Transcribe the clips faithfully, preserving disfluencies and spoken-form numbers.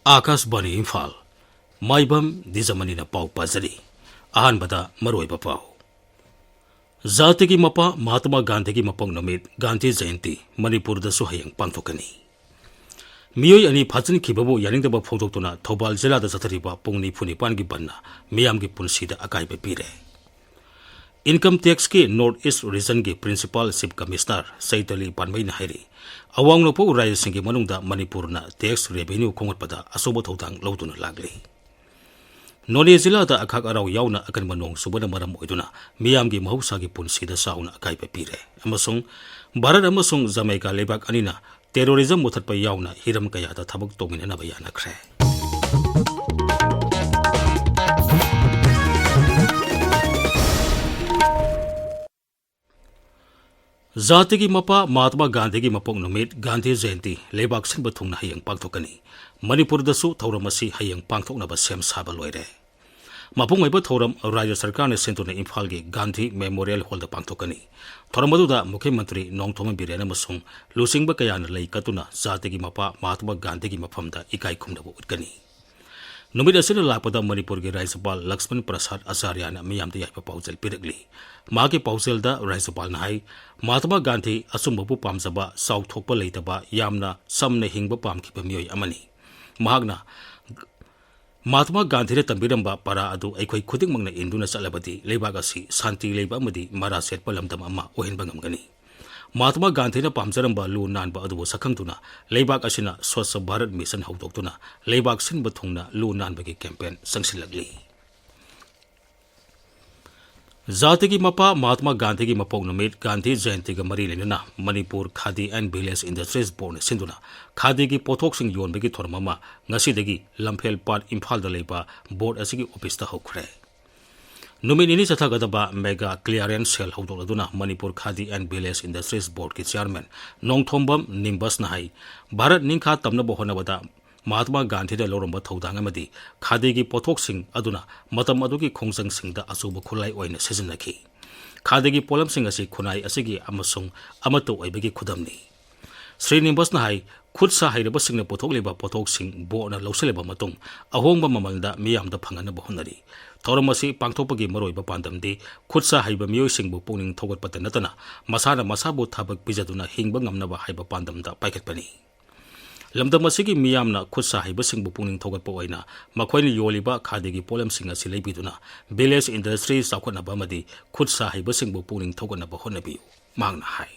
ꯑꯥꯀꯥꯁꯕꯥꯅꯤ ꯏꯝꯐꯥꯜ꯫ ꯃꯥꯏꯕꯝ ꯗꯤꯖꯃꯅꯤꯅ ꯄꯥꯎ ꯄꯥꯖꯔꯤ꯫ ꯑꯍꯥꯟꯕꯗ ꯃꯔꯨꯑꯣꯏꯕ ꯄꯥꯎ꯫ ꯖꯥꯇꯤꯒꯤ ꯃꯄꯥ ꯃꯍꯥꯇꯃꯥ ꯒꯥꯟꯙꯤꯒꯤ ꯃꯄꯣꯛ ꯅꯨꯃꯤꯠ, ꯒꯥꯟꯙꯤ ꯖꯌꯟꯇꯤ, ꯃꯅꯤꯄꯨꯔꯗꯁꯨ ꯍꯌꯦꯡ ꯄꯥꯡꯊꯣꯛꯀꯅꯤ꯫ ꯃꯤꯑꯣꯏ ꯑꯅꯤ ꯐꯥꯖꯤꯟꯈꯤꯕꯕꯨ ꯌꯥꯅꯤꯡꯗꯕ ꯐꯣꯡꯗꯣꯛꯇꯨꯅ ꯊꯧꯕꯥꯜ ꯖꯤꯂꯥꯗ ꯆꯠꯊꯔꯤꯕ ꯄꯨꯡ ꯅꯤꯐꯨ ꯅꯤꯄꯥꯟꯒꯤ ꯕꯟꯅ ꯃꯤꯌꯥꯝꯒꯤ ꯄꯨꯟꯁꯤꯗ ꯑꯀꯥꯏꯕ ꯄꯤꯔꯦ꯫ Income Tax ꯀꯤ North East Region ꯒꯤ Principal Chief Commissioner ꯆꯩꯇꯂꯤ ꯄꯥꯟꯕꯩꯅ ꯍꯥꯏꯔꯤ, ꯑꯋꯥꯡ ꯅꯣꯡꯄꯣꯛ ꯔꯥꯖ꯭ꯌꯁꯤꯡꯒꯤ ꯃꯅꯨꯡꯗ ꯃꯅꯤꯄꯨꯔꯅ tax revenue ꯈꯣꯝꯒꯠꯄꯗ ꯑꯆꯧꯕ ꯊꯧꯗꯥꯡ ꯂꯧꯗꯨꯅ ꯂꯥꯛꯂꯤ꯫ ꯅꯣꯅꯦ ꯖꯤꯂꯥꯗ ꯑꯈꯥꯛ ꯑꯔꯥꯎ ꯌꯥꯎꯅ ꯑꯀꯟꯕ ꯅꯣꯡ ꯆꯨꯕꯅ ꯃꯔꯝ ꯑꯣꯏꯗꯨꯅ ꯃꯤꯌꯥꯝꯒꯤ ꯃꯍꯧꯁꯥꯒꯤ ꯄꯨꯟꯁꯤꯗ ꯆꯥꯎꯅ ꯑꯀꯥꯏꯕ ꯄꯤꯔꯦ ꯑꯃꯁꯨꯡ ꯚꯥꯔꯠ ꯑꯃꯁꯨꯡ ꯖꯃꯩꯀꯥ ꯂꯩꯕꯥꯛ ꯑꯅꯤꯅ terrorism ꯃꯨꯊꯠꯄ ꯌꯥꯎꯅ ꯍꯤꯔꯝ ꯀꯌꯥꯗ ꯊꯕꯛ ꯇꯧꯃꯤꯟꯅꯅꯕ ꯌꯥꯅꯈ꯭ꯔꯦ꯫ ꯖꯥꯇꯤꯒꯤ ꯃꯄꯥ ꯃꯍꯥꯇꯃꯥ ꯒꯥꯟꯙꯤꯒꯤ ꯃꯄꯣꯛ ꯅꯨꯃꯤꯠ, ꯒꯥꯟꯙꯤ ꯖꯌꯟꯇꯤ, ꯂꯩꯕꯥꯛ ꯁꯤꯟꯕ ꯊꯨꯡꯅ ꯍꯌꯦꯡ ꯄꯥꯡꯊꯣꯛꯀꯅꯤ꯫ ꯃꯅꯤꯄꯨꯔꯗꯁꯨ ꯊꯧꯔꯝ ꯑꯁꯤ ꯍꯌꯦꯡ ꯄꯥꯡꯊꯣꯛꯅꯕ ꯁꯦꯝ ꯁꯥꯕ ꯂꯣꯏꯔꯦ꯫ ꯃꯄꯨꯡ ꯑꯣꯏꯕ ꯊꯧꯔꯝ ꯔꯥꯖ꯭ꯌ ꯁꯔꯀꯥꯔꯅ ꯁꯤꯟꯗꯨꯅ ꯏꯝꯐꯥꯜꯒꯤ ꯒꯥꯟꯙꯤ Memorial Hall ꯗ ꯄꯥꯡꯊꯣꯛꯀꯅꯤ꯫ ꯊꯧꯔꯝ ꯑꯗꯨꯗ ꯃꯨꯈ꯭ꯌ ꯃꯟꯇ꯭ꯔꯤ ꯅꯣꯡꯊꯣꯝꯕꯝ ꯕꯤꯔꯦꯟ ꯑꯃꯁꯨꯡ ꯂꯨꯆꯤꯡꯕ ꯀꯌꯥꯅ ꯂꯩ ꯀꯠꯇꯨꯅ ꯖꯥꯇꯤꯒꯤ ꯃꯄꯥ ꯃꯍꯥꯇꯃꯥ ꯒꯥꯟꯙꯤꯒꯤ ꯃꯐꯝꯗ ꯏꯀꯥꯏ ꯈꯨꯝꯅꯕ ꯎꯠꯀꯅꯤ꯫ ꯅꯨꯃꯤꯠ ꯑꯁꯤꯗ ꯂꯥꯛꯄꯗ ꯃꯅꯤꯄꯨꯔꯒꯤ ꯔꯥꯖ꯭ꯌꯄꯥꯜ ꯂꯛꯁꯃꯟ ꯄ꯭ꯔꯁꯥꯗ ꯑꯆꯥꯔꯌꯥꯅ ꯃꯤꯌꯥꯝꯗ ꯌꯥꯏꯐ ꯄꯥꯎꯖꯦꯜ ꯄꯤꯔꯛꯂꯤ꯫ ꯃꯍꯥꯛꯀꯤ ꯄꯥꯎꯖꯦꯜꯗ ꯔꯥꯖ꯭ꯌꯄꯥꯜꯅ ꯍꯥꯏ, ꯃꯍꯥꯇꯃꯥ ꯒꯥꯟꯙꯤ ꯑꯆꯨꯝꯕꯕꯨ ꯄꯥꯝꯖꯕ, ꯆꯥꯎꯊꯣꯛꯄ ꯂꯩꯇꯕ, ꯌꯥꯝꯅ ꯆꯝꯅ ꯍꯤꯡꯕ ꯄꯥꯝꯈꯤꯕ ꯃꯤꯑꯣꯏ ꯑꯃꯅꯤ꯫ ꯃꯍꯥꯛꯅ ꯃꯍꯥꯇꯃꯥ ꯒꯥꯟꯙꯤꯅ ꯇꯝꯕꯤꯔꯝꯕ ꯄꯔꯥ ꯑꯗꯨ ꯑꯩꯈꯣꯏ ꯈꯨꯗꯤꯡꯃꯛꯅ ꯏꯟꯗꯨꯅ ꯆꯠꯂꯕꯗꯤ ꯂꯩꯕꯥꯛ ꯑꯁꯤ ꯁꯥꯟꯇꯤ ꯂꯩꯕ ꯑꯃꯗꯤ ꯃꯔꯥ ꯆꯦꯠꯄ ꯂꯝꯗꯝ ꯑꯃ ꯑꯣꯏꯍꯟꯕ ꯉꯝꯒꯅꯤ꯫ ꯃꯍꯥꯇꯃꯥ ꯒꯥꯟꯙꯤꯅ ꯄꯥꯝꯖꯔꯝꯕ ꯂꯨ ꯅꯥꯟꯕ ꯑꯗꯨꯕꯨ ꯁꯛꯈꯪꯗꯨꯅ ꯂꯩꯕꯥꯛ ꯑꯁꯤꯅ ꯁ꯭ꯋꯆ ꯚꯥꯔꯠ ꯃꯤꯁꯟ ꯍꯧꯗꯣꯛꯇꯨꯅ ꯂꯩꯕꯥꯛ ꯁꯤꯟꯕ ꯊꯨꯡꯅ ꯂꯨ ꯅꯥꯟꯕꯒꯤ campaign ꯆꯪꯁꯤꯜꯂꯛꯂꯤ꯫ ꯖꯥꯇꯤꯒꯤ ꯃꯄꯥ ꯃꯍꯥꯇꯃꯥ ꯒꯥꯟꯙꯤꯒꯤ ꯃꯄꯣꯛ ꯅꯨꯃꯤꯠ, ꯒꯥꯟꯙꯤ ꯖꯌꯟꯇꯤꯒ ꯃꯔꯤ ꯂꯩꯅꯅ Manipur Khadi and Village Industries Board ꯅ ꯁꯤꯟꯗꯨꯅ ꯈꯥꯗꯤꯒꯤ ꯄꯣꯠꯊꯣꯛꯁꯤꯡ ꯌꯣꯟꯕꯒꯤ ꯊꯧꯔꯝ ꯑꯃ ꯉꯁꯤꯗꯒꯤ ꯂꯝꯐꯦꯜ ꯄꯥꯠ ꯏꯝꯐꯥꯜꯗ ꯂꯩꯕ board ꯑꯁꯤꯒꯤ office ꯇ ꯍꯧꯈ꯭ꯔꯦ꯫ ꯅꯨꯃꯤꯠ ꯅꯤꯅꯤ ꯆꯠꯊꯒꯗꯕ mega clearance sale ꯍꯧꯗꯣꯛꯂꯗꯨꯅ Manipur Khadi and Village Industries Board ꯀꯤ chairman ꯅꯣꯡꯊꯣꯝꯕꯝ ꯅꯤꯝꯕꯁꯅ ꯍꯥꯏ, ꯚꯥꯔꯠ ꯅꯤꯡꯈꯥ ꯇꯝꯅꯕ ꯍꯣꯠꯅꯕꯗ ꯃꯍꯥꯇꯃꯥ ꯒꯥꯟꯙꯤꯗ ꯂꯧꯔꯝꯕ ꯊꯧꯗꯥꯡ ꯑꯃꯗꯤ ꯈꯥꯗꯤꯒꯤ ꯄꯣꯠꯊꯣꯛꯁꯤꯡ ꯑꯗꯨꯅ ꯃꯇꯝ ꯑꯗꯨꯒꯤ ꯈꯣꯡꯖꯪꯁꯤꯡꯗ ꯑꯆꯧꯕ ꯈꯨꯠꯂꯥꯏ ꯑꯣꯏꯅ ꯁꯤꯖꯤꯟꯅꯈꯤ꯫ ꯈꯥꯗꯤꯒꯤ ꯄꯣꯠꯂꯝꯁꯤꯡ ꯑꯁꯤ ꯈꯨꯟꯅꯥꯏ ꯑꯁꯤꯒꯤ ꯑꯃꯁꯨꯡ ꯑꯃꯠꯇ ꯑꯣꯏꯕꯒꯤ ꯈꯨꯗꯝꯅꯤ꯫ ꯁ꯭ꯔꯤ ꯅꯤꯝꯕꯁꯅ ꯍꯥꯏ, ꯈꯨꯠ ꯁꯥ ꯍꯩꯔꯕꯁꯤꯡꯅ ꯄꯨꯊꯣꯛꯂꯤꯕ ꯄꯣꯠꯊꯣꯛꯁꯤꯡ ꯕꯣꯔꯗꯅ ꯂꯧꯁꯤꯜꯂꯕ ꯃꯇꯨꯡ, ꯑꯍꯣꯡꯕ ꯃꯃꯜꯗ ꯃꯤꯌꯥꯝꯗ ꯐꯪꯍꯟꯅꯕ ꯍꯣꯠꯅꯔꯤ꯫ ꯊꯧꯔꯝ ꯑꯁꯤ ꯄꯥꯡꯊꯣꯛꯄꯒꯤ ꯃꯔꯨꯑꯣꯏꯕ ꯄꯥꯟꯗꯝꯗꯤ ꯈꯨꯠ ꯁꯥ ꯍꯩꯕ ꯃꯤꯑꯣꯏꯁꯤꯡꯕꯨ ꯄꯨꯛꯅꯤꯡ ꯊꯧꯒꯠꯄꯇ ꯅꯠꯇꯅ, ꯃꯁꯥꯅ ꯃꯁꯥꯕꯨ ꯊꯕꯛ ꯄꯤꯖꯗꯨꯅ ꯍꯤꯡꯕ ꯉꯝꯅꯕ ꯍꯥꯏꯕ ꯄꯥꯟꯗꯝꯗ ꯄꯥꯏꯈꯠꯄꯅꯤ꯫ ꯂꯝꯗꯝ ꯑꯁꯤꯒꯤ ꯃꯤꯌꯥꯝꯅ ꯈꯨꯠ ꯁꯥ ꯍꯩꯕꯁꯤꯡꯕꯨ ꯄꯨꯛꯅꯤꯡ ꯊꯧꯒꯠꯄ ꯑꯣꯏꯅ ꯃꯈꯣꯏꯅ ꯌꯣꯜꯂꯤꯕ ꯈꯥꯗꯤꯒꯤ ꯄꯣꯠꯂꯝꯁꯤꯡ ꯑꯁꯤ ꯂꯩꯕꯤꯗꯨꯅ village industry ꯆꯥꯎꯈꯠꯅꯕ ꯑꯃꯗꯤ ꯈꯨꯠ ꯁꯥ ꯍꯩꯕꯁꯤꯡꯕꯨ ꯄꯨꯛꯅꯤꯡ ꯊꯧꯒꯠꯅꯕ ꯍꯣꯠꯅꯕꯤꯌꯨ, ꯃꯍꯥꯛꯅ ꯍꯥꯏ꯫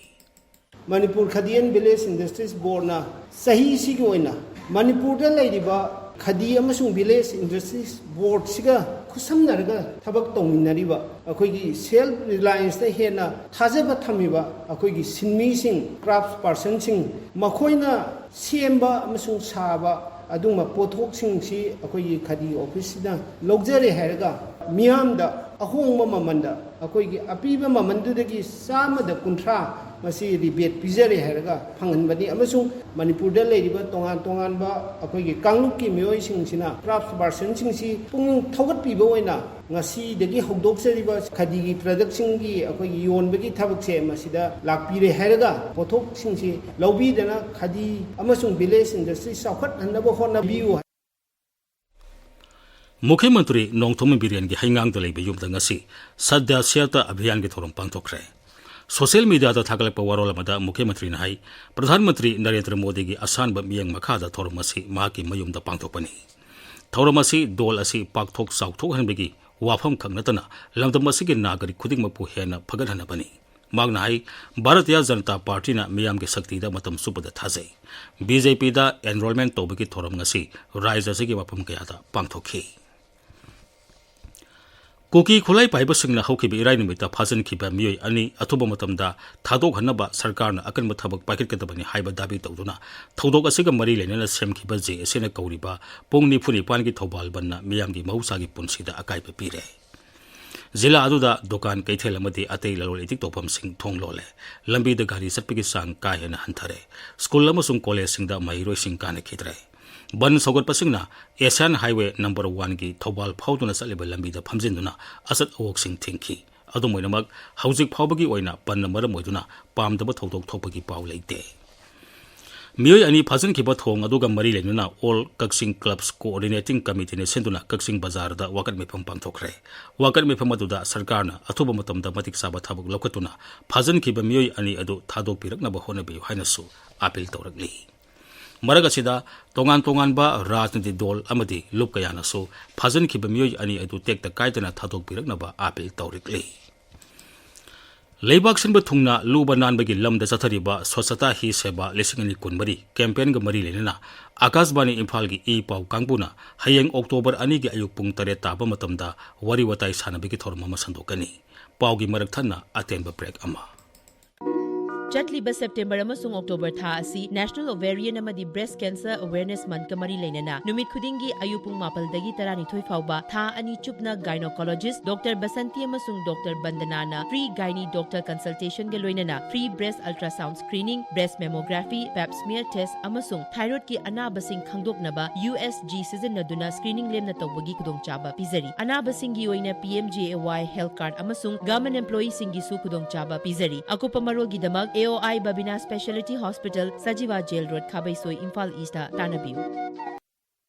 Manipur Khadi and Village Industries Boardꯅ ꯆꯍꯤꯁꯤꯒꯤ ꯑꯣꯏꯅ ꯃꯅꯤꯄꯨꯔꯗ ꯂꯩꯔꯤꯕ ꯈꯗꯤ ꯑꯃꯁꯨꯡ ꯚꯤꯂꯦꯖ ꯏꯟꯗꯁꯇ꯭ꯔꯤꯁ ꯕꯣꯔꯗꯁꯤꯒ ꯈꯨꯠꯁꯝꯅꯔꯒ ꯊꯕꯛ ꯇꯧꯃꯤꯟꯅꯔꯤꯕ ꯑꯩꯈꯣꯏꯒꯤ ꯁꯦꯜꯐ ꯔꯤꯂꯥꯌꯟꯁꯇ ꯍꯦꯟꯅ ꯊꯥꯖꯕ ꯊꯝꯃꯤꯕ ꯑꯩꯈꯣꯏꯒꯤ ꯁꯤꯟꯃꯤꯁꯤꯡ, ꯀ꯭ꯔꯥꯐ ꯄꯥꯔꯁꯟꯁꯤꯡ, ꯃꯈꯣꯏꯅ ꯁꯦꯝꯕ ꯑꯃꯁꯨꯡ ꯁꯥꯕ ꯑꯗꯨꯒꯨꯝꯕ ꯄꯣꯠꯊꯣꯛꯁꯤꯡꯁꯤ ꯑꯩꯈꯣꯏꯒꯤ ꯈꯗꯤ ꯑꯣꯐꯤꯁꯁꯤꯅ ꯂꯧꯖꯔꯦ ꯍꯥꯏꯔꯒ ꯃꯤꯌꯥꯝꯗ ꯑꯍꯣꯡꯕ ꯃꯃꯜꯗ, ꯑꯩꯈꯣꯏꯒꯤ ꯑꯄꯤꯕ ꯃꯃꯜꯗꯨꯗꯒꯤ ꯆꯥꯝꯃꯗ ꯀꯨꯟꯊ꯭ꯔꯥ ꯃꯁꯤ ꯔꯤꯕꯦꯠ ꯄꯤꯖꯔꯦ ꯍꯥꯏꯔꯒ ꯐꯪꯍꯟꯕꯅꯤ꯫ ꯑꯃꯁꯨꯡ ꯃꯅꯤꯄꯨꯔꯗ ꯂꯩꯔꯤꯕ ꯇꯣꯉꯥꯟ ꯇꯣꯉꯥꯟꯕ ꯑꯩꯈꯣꯏꯒꯤ ꯀꯥꯡꯂꯨꯞꯀꯤ ꯃꯤꯑꯣꯏꯁꯤꯡꯁꯤꯅ, ꯀ꯭ꯔꯥꯐ ꯄꯥꯔꯁꯟꯁꯤꯡꯁꯤ ꯄꯨꯛꯅꯤꯡ ꯊꯧꯒꯠꯄꯤꯕ ꯑꯣꯏꯅ ꯉꯁꯤꯗꯒꯤ ꯍꯧꯗꯣꯛꯆꯔꯤꯕ ꯈꯗꯤꯒꯤ ꯄ꯭ꯔꯗꯛꯁꯤꯡꯒꯤ ꯑꯩꯈꯣꯏꯒꯤ ꯌꯣꯟꯕꯒꯤ ꯊꯕꯛꯁꯦ ꯃꯁꯤꯗ ꯂꯥꯛꯄꯤꯔꯦ ꯍꯥꯏꯔꯒ ꯄꯣꯠꯊꯣꯛꯁꯤꯡꯁꯤ ꯂꯧꯕꯤꯗꯅ ꯈꯗꯤ ꯑꯃꯁꯨꯡ ꯚꯤꯂꯦꯖ ꯏꯟꯗꯁꯇ꯭ꯔꯤ ꯆꯥꯎꯈꯠꯍꯟꯅꯕ ꯍꯣꯠꯅꯕꯤꯌꯨ꯫ ꯃꯨꯈ꯭ꯌ ꯃꯟꯇ꯭ꯔꯤ ꯅꯣꯡꯊꯣꯝꯕꯝ ꯕꯤꯔꯦꯟꯒꯤ ꯍꯩꯉꯥꯡꯗ ꯂꯩꯕ ꯌꯨꯝꯗ ꯉꯁꯤ ꯁꯗ꯭ꯌ ꯁ꯭ꯌꯥꯇ ꯑꯚꯤꯌꯥꯟꯒꯤ ꯊꯧꯔꯝ ꯄꯥꯡꯊꯣꯛꯈ꯭ꯔꯦ꯫ ꯁꯣꯁꯤꯌꯦꯜ ꯃꯤꯗꯤꯌꯥꯗ ꯊꯥꯒꯠꯂꯛꯄ ꯋꯥꯔꯣꯜ ꯑꯃꯗ ꯃꯨꯈ꯭ꯌ ꯃꯟꯇ꯭ꯔꯤꯅ ꯍꯥꯏ, ꯄ꯭ꯔꯙꯥꯟ ꯃꯟꯇ꯭ꯔꯤ ꯅꯔꯦꯟꯗ꯭ꯔ ꯃꯣꯗꯤꯒꯤ ꯑꯁꯥꯟꯕ ꯃꯤꯠꯌꯦꯡ ꯃꯈꯥꯗ ꯊꯧꯔꯝ ꯑꯁꯤ ꯃꯍꯥꯛꯀꯤ ꯃꯌꯨꯝꯗ ꯄꯥꯡꯊꯣꯛꯄꯅꯤ꯫ ꯊꯧꯔꯝ ꯑꯁꯤ ꯗꯣꯜ ꯑꯁꯤ ꯄꯥꯛꯊꯣꯛ ꯆꯥꯎꯊꯣꯛꯍꯟꯕꯒꯤ ꯋꯥꯐꯝ ꯈꯛ ꯅꯠꯇꯅ ꯂꯝꯗꯝ ꯑꯁꯤꯒꯤ ꯅꯥꯒꯔꯤꯛ ꯈꯨꯗꯤꯡꯃꯛꯄꯨ ꯍꯦꯟꯅ ꯐꯒꯠꯍꯟꯅꯕꯅꯤ꯫ ꯃꯍꯥꯛꯅ ꯍꯥꯏ, ꯚꯥꯔꯇꯤꯌ ꯖꯅꯇꯥ ꯄꯥꯔꯇꯤꯅ ꯃꯤꯌꯥꯝꯒꯤ ꯁꯛꯇꯤꯗ ꯃꯇꯝ ꯆꯨꯞꯄꯗ ꯊꯥꯖꯩ꯫ ꯕꯤ ꯖꯦ ꯄꯤꯗ ꯑꯦꯟꯔꯣꯜꯃꯦꯟ ꯇꯧꯕꯒꯤ ꯊꯧꯔꯝ ꯉꯁꯤ ꯔꯥꯖ꯭ꯌ ꯑꯁꯤꯒꯤ ꯃꯐꯝ ꯀꯌꯥꯗ ꯄꯥꯡꯊꯣꯛꯈꯤ꯫ ꯀꯨꯀꯤ ꯈꯨꯠꯂꯥꯏ ꯄꯥꯏꯕꯁꯤꯡꯅ ꯍꯧꯈꯤꯕ ꯏꯔꯥꯏ ꯅꯨꯃꯤꯠꯇ ꯐꯥꯖꯤꯟꯈꯤꯕ ꯃꯤꯑꯣꯏ ꯑꯅꯤ ꯑꯊꯨꯕ ꯃꯇꯝꯗ ꯊꯥꯗꯣꯛꯍꯟꯅꯕ ꯁꯔꯀꯥꯔꯅ ꯑꯀꯟꯕ ꯊꯕꯛ ꯄꯥꯏꯈꯠꯀꯗꯕꯅꯤ ꯍꯥꯏꯕ ꯗꯥꯕꯤ ꯇꯧꯗꯨꯅ ꯊꯧꯗꯣꯛ ꯑꯁꯤꯒ ꯃꯔꯤ ꯂꯩꯅꯅ ꯁꯦꯝꯈꯤꯕ ꯖꯦ ꯑꯦꯁ ꯑꯦꯅ ꯀꯧꯔꯤꯕ ꯄꯨꯡ ꯅꯤꯐꯨ ꯅꯤꯄꯥꯟꯒꯤ ꯊꯧꯕꯥꯜ ꯕꯟꯅ ꯃꯤꯌꯥꯝꯒꯤ ꯃꯍꯧꯁꯥꯒꯤ ꯄꯨꯟꯁꯤꯗ ꯑꯀꯥꯏꯕ ꯄꯤꯔꯦ꯫ ꯖꯤꯂꯥ ꯑꯗꯨꯗ ꯗꯨꯀꯥꯟ, ꯀꯩꯊꯦꯜ ꯑꯃꯗꯤ ꯑꯇꯩ ꯂꯂꯣꯟ ꯏꯇꯤꯛ ꯇꯧꯐꯝꯁꯤꯡ ꯊꯣꯡ ꯂꯣꯜꯂꯦ꯫ ꯂꯝꯕꯤꯗ ꯒꯥꯔꯤ ꯆꯠꯄꯒꯤ ꯆꯥꯡ ꯀꯥ ꯍꯦꯟꯅ ꯍꯟꯊꯔꯦ꯫ ꯁ꯭ꯀꯨꯜ ꯑꯃꯁꯨꯡ ꯀꯣꯂꯦꯖꯁꯤꯡꯗ ꯃꯍꯩꯔꯣꯏꯁꯤꯡ ꯀꯥꯅꯈꯤꯗ꯭ꯔꯦ꯫ ꯕꯟ ꯁꯧꯒꯠꯄꯁꯤꯡꯅ ꯑꯦꯁꯤꯌꯥꯟ ꯍꯥꯏꯋꯦ ꯅꯝꯕꯔ ꯋꯥꯟꯒꯤ ꯊꯧꯕꯥꯜ ꯐꯥꯎꯗꯨꯅ ꯆꯠꯂꯤꯕ ꯂꯝꯕꯤꯗ ꯐꯝꯖꯤꯟꯗꯨꯅ ꯑꯆꯠ ꯑꯋꯣꯛꯁꯤꯡ ꯊꯤꯡꯈꯤ꯫ ꯑꯗꯨꯝ ꯑꯣꯏꯅꯃꯛ, ꯍꯧꯖꯤꯛ ꯐꯥꯎꯕꯒꯤ ꯑꯣꯏꯅ ꯕꯟꯅ ꯃꯔꯝ ꯑꯣꯏꯗꯨꯅ ꯄꯥꯝꯗꯕ ꯊꯧꯗꯣꯛ ꯊꯣꯛꯄꯒꯤ ꯄꯥꯎ ꯂꯩꯇꯦ꯫ ꯃꯤꯑꯣꯏ ꯑꯅꯤ ꯐꯥꯖꯤꯟꯈꯤꯕ ꯊꯧꯑꯣꯡ ꯑꯗꯨꯒ ꯃꯔꯤ ꯂꯩꯅꯅ All Kakching Clubs Coordinating Committeeꯅ ꯁꯤꯟꯗꯨꯅ ꯀꯛꯆꯤꯡ ꯕꯖꯥꯔꯗ ꯋꯥꯀꯠ ꯃꯤꯐꯝ ꯄꯥꯡꯊꯣꯛꯈ꯭ꯔꯦ꯫ ꯋꯥꯀꯠ ꯃꯤꯐꯝ ꯑꯗꯨꯗ ꯁꯔꯀꯥꯔꯅ ꯑꯊꯨꯕ ꯃꯇꯝꯗ ꯃꯇꯤꯛ ꯆꯥꯕ ꯊꯕꯛ ꯂꯧꯈꯠꯇꯨꯅ ꯐꯥꯖꯤꯟꯈꯤꯕ ꯃꯤꯑꯣꯏ ꯑꯅꯤ ꯑꯗꯨ ꯊꯥꯗꯣꯛꯄꯤꯔꯛꯅꯕ ꯍꯣꯠꯅꯕꯤꯌꯨ ꯍꯥꯏꯅꯁꯨ ꯑꯥꯄꯤꯜ ꯇꯧꯔꯛꯂꯤ꯫ ꯃꯔꯛ ꯑꯁꯤꯗ ꯇꯣꯉꯥꯟ ꯇꯣꯉꯥꯟꯕ ꯔꯥꯖꯅꯤꯇꯤ ꯗꯣꯜ ꯑꯃꯗꯤ ꯂꯨꯞ ꯀꯌꯥꯅꯁꯨ ꯐꯥꯖꯤꯟꯈꯤꯕ ꯃꯤꯑꯣꯏ ꯑꯅꯤ ꯑꯗꯨ ꯇꯦꯛꯇ ꯀꯥꯏꯗꯅ ꯊꯥꯗꯣꯛꯄꯤꯔꯛꯅꯕ ꯑꯥꯄꯤꯜ ꯇꯧꯔꯛꯂꯤ꯫ ꯂꯩꯕꯥꯛ ꯁꯤꯟꯕ ꯊꯨꯡꯅ ꯂꯨꯕ ꯅꯥꯟꯕꯒꯤ ꯂꯝꯗ ꯆꯠꯊꯔꯤꯕ Swachhata Hi Seva ꯂꯤꯁꯤꯡ ꯑꯅꯤ ꯀꯨꯟꯃꯔꯤ campaignꯒ ꯃꯔꯤ ꯂꯩꯅꯅ ꯑꯀꯥꯁꯕꯥꯅꯤ ꯏꯝꯐꯥꯜꯒꯤ ꯏ ꯄꯥꯎ ꯀꯥꯡꯕꯨꯅ ꯍꯌꯦꯡ October ꯑꯅꯤꯒꯤ ꯑꯌꯨꯛ ꯄꯨꯡ ꯇꯔꯦꯠ ꯇꯥꯕ ꯃꯇꯝꯗ ꯋꯥꯔꯤ ꯋꯥꯇꯥꯏ ꯁꯥꯟꯅꯕꯒꯤ ꯊꯧꯔꯝ ꯑꯃ ꯁꯟꯗꯣꯛꯀꯅꯤ꯫ ꯄꯥꯎꯒꯤ ꯃꯔꯛ ꯊꯠꯅ ꯑꯇꯦꯟꯕ break ꯑꯃ꯫ ꯆꯠꯂꯤꯕ September ꯑꯃꯁꯨꯡ October ꯊꯥ ꯑꯁꯤ National Ovarian ꯑꯃꯗꯤ Breast Cancer Awareness Monthꯀ ꯃꯔꯤ ꯂꯩꯅꯅ ꯅꯨꯃꯤꯠ ꯈꯨꯗꯤꯡꯒꯤ ꯑꯌꯨꯛ ꯄꯨꯡ ꯃꯥꯄꯜꯗꯒꯤ ꯇꯔꯥꯅꯤꯊꯣꯏ ꯐꯥꯎꯕ ꯊꯥ ꯑꯅꯤ ꯆꯨꯞꯅ gynecologist Doctor ꯕꯁꯟꯇꯤ ꯑꯃꯁꯨꯡ Doctor ꯕꯟꯗꯅꯥꯅ free gynae doctor consultationꯒ ꯂꯣꯏꯅꯅ free breast ultrasound screening, breast mammography, pap smear test ꯑꯃꯁꯨꯡ thyroidꯀꯤ ꯑꯅꯥꯕꯁꯤꯡ ꯈꯪꯗꯣꯛꯅꯕ USG ꯁꯤꯖꯤꯟꯅꯗꯨꯅ screening ꯂꯦꯝꯅ ꯇꯧꯕꯒꯤ ꯈꯨꯗꯣꯡꯆꯥꯕ ꯄꯤꯖꯔꯤ꯫ ꯑꯅꯥꯕꯁꯤꯡꯒꯤ ꯑꯣꯏꯅ PMJAY health card ꯑꯃꯁꯨꯡ government employeeꯁꯤꯡꯒꯤꯁꯨ ꯈꯨꯗꯣꯡꯆꯥꯕ ꯄꯤꯖꯔꯤ꯫ ꯑꯀꯨꯞꯄ ꯃꯔꯣꯜꯒꯤꯗꯃꯛ AOI Babina Speciality Hospital, Sajiwa Jail Road, ꯈꯥꯕꯩꯁꯣꯏ, Imphal Eastꯇ ꯇꯥꯟꯅꯕꯤꯌꯨ꯫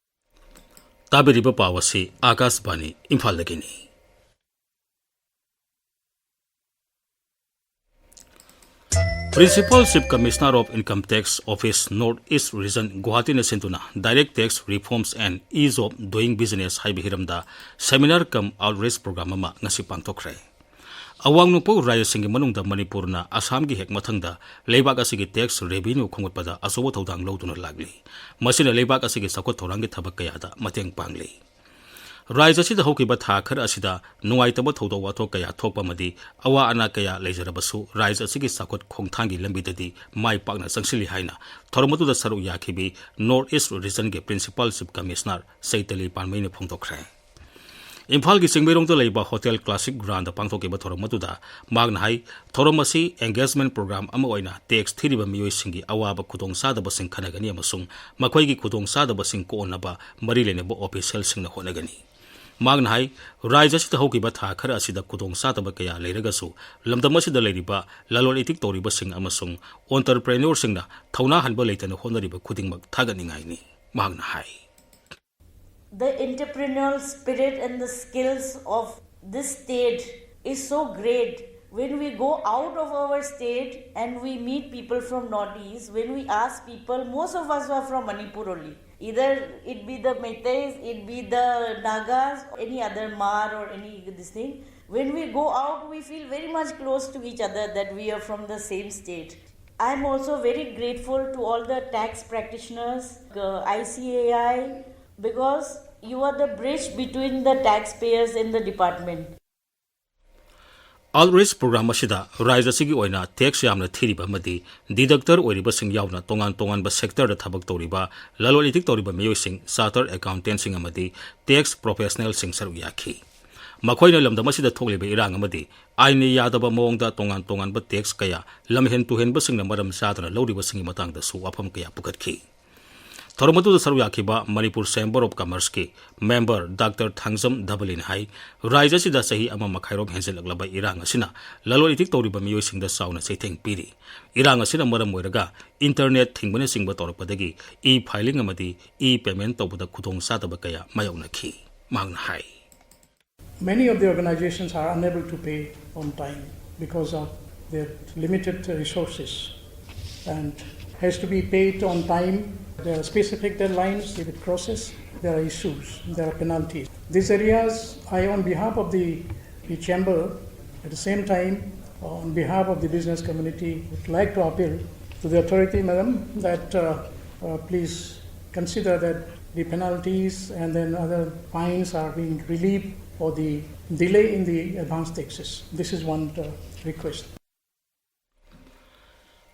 ꯇꯥꯕꯤꯔꯤꯕ ꯄꯥꯎ ꯑꯁꯤ ꯑꯥꯀꯥꯁꯕꯥꯅꯤ ꯏꯝꯐꯥꯜꯗꯒꯤꯅꯤ꯫ Principal Chief Commissioner of Income Tax Office North East Region ꯒꯨꯋꯥꯍꯥꯇꯤꯅ ꯁꯤꯟꯗꯨꯅ Direct Tax Reforms and Ease of Doing Business ꯍꯥꯏꯕ ꯍꯤꯔꯝꯗ seminar cum outreach program ꯑꯃ ꯉꯁꯤ ꯄꯥꯡꯊꯣꯛꯈ꯭ꯔꯦ꯫ ꯑꯋꯥꯡ ꯅꯣꯡꯄꯣꯛ ꯔꯥꯖ꯭ꯌꯁꯤꯡꯒꯤ ꯃꯅꯨꯡꯗ ꯃꯅꯤꯄꯨꯔꯅ ꯑꯁꯥꯝꯒꯤ ꯍꯦꯛ ꯃꯊꯪꯗ ꯂꯩꯕꯥꯛ ꯑꯁꯤꯒꯤ tax revenue ꯈꯣꯝꯒꯠꯄꯗ ꯑꯆꯧꯕ ꯊꯧꯗꯥꯡ ꯂꯧꯗꯨꯅ ꯂꯥꯛꯂꯤ꯫ ꯃꯁꯤꯅ ꯂꯩꯕꯥꯛ ꯑꯁꯤꯒꯤ ꯆꯥꯎꯈꯠ ꯊꯧꯔꯥꯡꯒꯤ ꯊꯕꯛ ꯀꯌꯥꯗ ꯃꯇꯦꯡ ꯄꯥꯡꯂꯤ꯫ ꯔꯥꯖ꯭ꯌ ꯑꯁꯤꯗ ꯍꯧꯈꯤꯕ ꯊꯥ ꯈꯔ ꯑꯁꯤꯗ ꯅꯨꯡꯉꯥꯏꯇꯕ ꯊꯧꯗꯣꯛ ꯋꯥꯊꯣꯛ ꯀꯌꯥ ꯊꯣꯛꯄ ꯑꯃꯗꯤ ꯑꯋꯥ ꯑꯅꯥ ꯀꯌꯥ ꯂꯩꯖꯔꯕꯁꯨ, ꯔꯥꯖ꯭ꯌ ꯑꯁꯤꯒꯤ ꯆꯥꯎꯈꯠ ꯈꯣꯡꯊꯥꯡꯒꯤ ꯂꯝꯕꯤꯗꯗꯤ ꯃꯥꯏ ꯄꯥꯛꯅ ꯆꯪꯁꯤꯜꯂꯤ ꯍꯥꯏꯅ ꯊꯧꯔꯝ ꯑꯗꯨꯗ ꯁꯔꯨꯛ ꯌꯥꯈꯤꯕꯤ North East Regionꯒꯤ Principal Chief Commissioner ꯆꯩꯇꯂꯤ ꯄꯥꯟꯃꯩꯅ ꯐꯣꯡꯗꯣꯛꯈ꯭ꯔꯦ꯫ ꯏꯝꯐꯥꯜꯒꯤ ꯆꯤꯡꯃꯩꯔꯣꯡꯗ ꯂꯩꯕ Hotel Classic Groundꯗ ꯄꯥꯡꯊꯣꯛꯈꯤꯕ ꯊꯧꯔꯝ ꯑꯗꯨꯗ ꯃꯍꯥꯛꯅ ꯍꯥꯏ, ꯊꯧꯔꯝ ꯑꯁꯤ engagement program ꯑꯃ ꯑꯣꯏꯅ tax ꯊꯤꯔꯤꯕ ꯃꯤꯑꯣꯏꯁꯤꯡꯒꯤ ꯑꯋꯥꯕ ꯈꯨꯗꯣꯡꯆꯥꯗꯕꯁꯤꯡ ꯈꯟꯅꯒꯅꯤ ꯑꯃꯁꯨꯡ ꯃꯈꯣꯏꯒꯤ ꯈꯨꯗꯣꯡꯆꯥꯗꯕꯁꯤꯡ ꯀꯣꯛꯍꯟꯅꯕ ꯃꯔꯤ ꯂꯩꯅꯕ officialꯁꯤꯡꯅ ꯍꯣꯠꯅꯒꯅꯤ꯫ ꯃꯍꯥꯛꯅ ꯍꯥꯏ, ꯔꯥꯖ꯭ꯌ ꯑꯁꯤꯗ ꯍꯧꯈꯤꯕ ꯊꯥ ꯈꯔ ꯑꯁꯤꯗ ꯈꯨꯗꯣꯡꯆꯥꯗꯕ ꯀꯌꯥ ꯂꯩꯔꯒꯁꯨ ꯂꯝꯗꯝ ꯑꯁꯤꯗ ꯂꯩꯔꯤꯕ ꯂꯂꯣꯟ ꯏꯇꯤꯛ ꯇꯧꯔꯤꯕꯁꯤꯡ ꯑꯃꯁꯨꯡ entrepreneurꯁꯤꯡꯅ ꯊꯧꯅꯥ ꯍꯟꯕ ꯂꯩꯇꯅ ꯍꯣꯠꯅꯔꯤꯕ ꯈꯨꯗꯤꯡꯃꯛ ꯊꯥꯒꯠꯅꯤꯡꯉꯥꯏꯅꯤ, ꯃꯍꯥꯛꯅ ꯍꯥꯏ꯫ The entrepreneurial spirit and the skills of this state is so great. When we go out of our state and we meet people from Northeast, when we ask people, most of us are from Manipur only. Either it be the Meiteis, it be the Nagas, any other Hmar or any this thing. When we go out, we feel very much close to each other that we are from the same state. I am also very grateful to all the tax practitioners, uh, I C A I, because you are the bridge between the taxpayers and the department. Outreach program ꯑꯁꯤꯗ ꯔꯥꯖ꯭ꯌ ꯑꯁꯤꯒꯤ ꯑꯣꯏꯅ tax ꯌꯥꯝꯅ ꯊꯤꯔꯤꯕ ꯑꯃꯗꯤ deductor ꯑꯣꯏꯔꯤꯕꯁꯤꯡ ꯌꯥꯎꯅ ꯇꯣꯉꯥꯟ ꯇꯣꯉꯥꯟꯕ sectorꯗ ꯊꯕꯛ ꯇꯧꯔꯤꯕ ꯂꯂꯣꯟ ꯏꯇꯤꯛ ꯇꯧꯔꯤꯕ ꯃꯤꯑꯣꯏꯁꯤꯡ, chartered accountantꯁꯤꯡ ꯑꯃꯗꯤ tax professionalꯁꯤꯡ ꯁꯔꯨꯛ ꯌꯥꯈꯤ꯫ ꯃꯈꯣꯏꯅ ꯂꯝꯗꯝ ꯑꯁꯤꯗ ꯊꯣꯛꯂꯤꯕ ꯏꯔꯥꯡ ꯑꯃꯗꯤ ꯑꯥꯏꯟꯅ ꯌꯥꯗꯕ ꯃꯑꯣꯡꯗ ꯇꯣꯉꯥꯟ ꯇꯣꯉꯥꯟꯕ tax ꯀꯌꯥ ꯂꯝꯍꯦꯟ ꯇꯨꯍꯦꯟꯕꯁꯤꯡꯅ ꯃꯔꯝ ꯆꯥꯗꯅ ꯂꯧꯔꯤꯕꯁꯤꯡꯒꯤ ꯃꯇꯥꯡꯗꯁꯨ ꯋꯥꯐꯝ ꯀꯌꯥ ꯄꯨꯈꯠꯈꯤ꯫ ꯊꯧꯔꯝ ꯑꯗꯨꯗ ꯁꯔꯨꯛ ꯌꯥꯈꯤꯕ Manipur Chamber of Commerceꯀꯤ member Doctor Thangjam ꯙꯕꯂꯤꯅ ꯍꯥꯏ, ꯔꯥꯖ꯭ꯌ ꯑꯁꯤꯗ ꯆꯍꯤ ꯑꯃ ꯃꯈꯥꯏꯔꯣꯝ ꯍꯦꯟꯖꯜꯂꯛꯂꯕ ꯏꯔꯥꯡ ꯑꯁꯤꯅ ꯂꯂꯣꯟ ꯏꯇꯤꯛ ꯇꯧꯔꯤꯕ ꯃꯤꯑꯣꯏꯁꯤꯡꯗ ꯆꯥꯎꯅ ꯆꯩꯊꯦꯡ ꯄꯤꯔꯤ꯫ ꯏꯔꯥꯡ ꯑꯁꯤꯅ ꯃꯔꯝ ꯑꯣꯏꯔꯒ internet ꯊꯤꯡꯕꯅꯆꯤꯡꯕ ꯇꯧꯔꯛꯄꯗꯒꯤ e-filing ꯑꯃꯗꯤ e-payment ꯇꯧꯕꯗ ꯈꯨꯗꯣꯡꯆꯥꯗꯕ ꯀꯌꯥ ꯃꯥꯌꯣꯛꯅꯈꯤ, ꯃꯍꯥꯛꯅ ꯍꯥꯏ꯫ Many of the organizations are unable to pay on time because of their limited resources and has to be paid on time. There are specific deadlines. If it crosses, there are issues, there are penalties. These areas, I, on behalf of the, the chamber, at the same time, on behalf of the business community, would like to appeal to the authority, madam, that uh, uh, please consider that the penalties and then other fines are being relieved for the delay in the advance taxes. This is one uh, request.